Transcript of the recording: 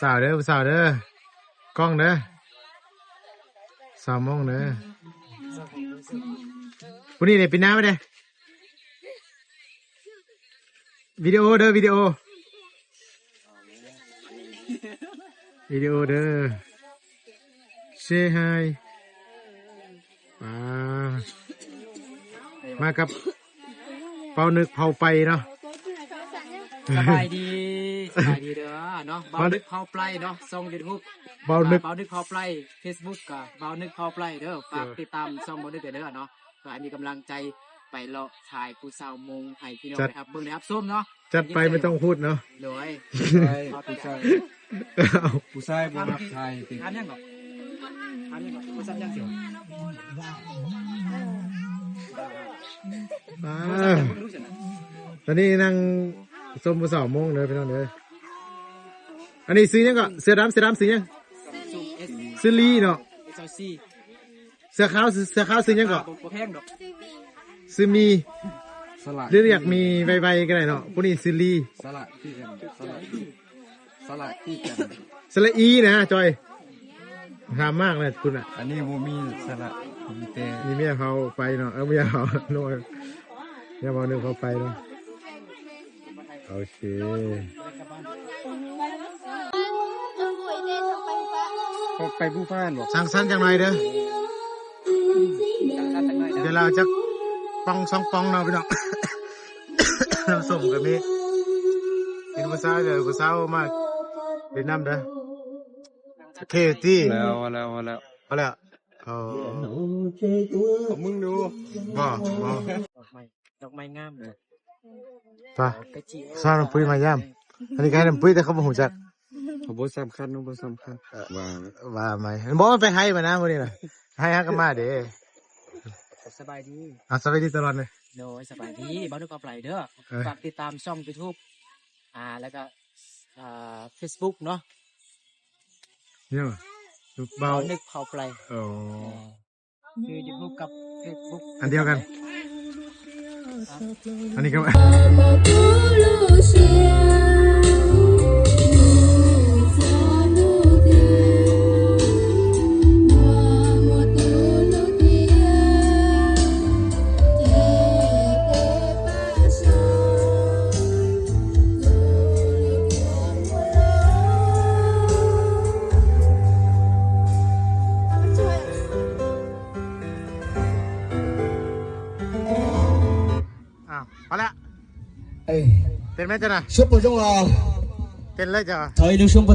ສາວເດີ ຜູ້ສາວເດີ ກ້ອງເດີ ສາວໂມງເດີ ຜູ້ນີ້ເດ ປີນໜ້າມາເດ ວິດີໂອເດີ ວິດີໂອ ວິດີໂອເດີ Say hi ອ່າ ມາກັບເປົານຶກເຜົາໄຟເນາະ ສະບາຍດີ ສະບາຍດີເດີເນາະ ເບົານຶກເຜົາໄຟເນາະ ຊ່ອງຢູທູບ ເບົານຶກ ເບົານຶກເຜົາໄຟ ເຟສບຸກກໍເບົານຶກເຜົາໄຟເດີ ຝາກຕິດຕາມຊ່ອງເບົານຶກເດີເນາະ ກໍໃຫ້ມີກຳລັງໃຈໄປເລາະຖ່າຍຜູ້ສາວໂມງໃຫ້ພີ່ນ້ອງໄດ້ຮັບເບິ່ງໄດ້ຮັບຊົມເນາະ ຈັດໄປ ໄມ່ຕ້ອງພູດເນາະ ໂດຍ ຜູ້ຊາຍ ຜູ້ຊາຍບໍ່ມັກຖ່າຍຕິ ຖາມຫຍັງເກາະ ຖາມຫຍັງເກາະ ບໍ່ຊັບຫຍັງຊິ ອ່າ ຕອນນີ້ນັ່ງຊົມຜູ້ສາວໂມງເດີພີ່ນ້ອງເດີ ອັນນີ້ຊື່ຫຍັງເກາະ ເສື້ອດຳ ເສື້ອດຳຊື່ຫຍັງ ຊື່ລີ ຊື່ລີເນາະ ເອັສແອລຊີ ເສື້ອຂາວ ເສື້ອຂາວຊື່ຫຍັງເກາະ ບໍ່ແພງດອກ ຊື່ມີ ສະຫຼະ ຫຼືຢາກມີໄວໆກໍໄດ້ເນາະ ຜູ້ນີ້ຊື່ລີ ສະຫຼະທີ່ກັນ ສະຫຼະທີ່ກັນ ສະຫຼະອີນະຈອຍ ງາມມາກເລີຍພຸ້ນນະ ອັນນີ້ບໍ່ມີສະຫຼະ ມີແຕ່ ມີເມຍເຜົາໄຟເນາະ ເອີ ເມຍເຜົາ ເມຍເຜົານຶກເຜົາໄຟເນາະ. ໂອເຄ ເຂົາໄປພູພານບໍ່ ສັງສັນຈັກໜ່ອຍເດີ ດຽວລາວຈັກປ່ອງສອງປ່ອງເນາະພີ່ນ້ອງ ນ້ຳສົ້ມກໍມີ ເຫັນຜູ້ສາວເດີ ຜູ້ສາວມາຫຼິ້ນນຳເດີ ໂອເຄຕິ ແລ້ວ ພໍແລ້ວ ພໍແລ້ວ ພໍແລ້ວ ເອີ ເອົາມຶງດູ ບໍ່ ບໍ່ ດອກໄມ້ ດອກໄມ້ງາມເລີຍ ໄປ ໄປຈີບ ຊາວນ້ຳປຸ້ຍມາຢາມ ອັນນີ້ກໍໃຫ້ນ້ຳປຸ້ຍ ແຕ່ເຂົາບໍ່ຮູ້ຈັກ ເຂົາບໍ່ສຳຄັນ ບໍ່ສຳຄັນ ເອີ ວ່າ ວ່າໄໝ ບໍ່ ມັນໄປໄຮ່ມານະມື້ນີ້ນະ ໄຮ່ຫາກໍມາເດ້ ສະບາຍດີ ອ່າ ສະບາຍດີຕະຫຼອດເລີຍ ໂດຍ ສະບາຍດີ ເບົານຶກເຜົາໄຟເດີ ເອີ ຝາກຕິດຕາມຊ່ອງຢູທູບ ອ່າ ແລ້ວກໍ ອ່າ ເຟສບຸກເນາະ ເອີ ເບົານຶກເຜົາໄຟ ໂອ້ ຄືຢູທູບກັບເຟສບຸກ ອັນດຽວກັນ ອັນນີ້ກໍ ອ້າວ ພໍແລ້ວ ເອີ ເຕັ້ນແມ່ນເຈົ້ານະ ຊຸບໂປຈົງອອ ເຕັ້ນເລີຍເຈົ້າ ຖອຍດູຊຸງປະ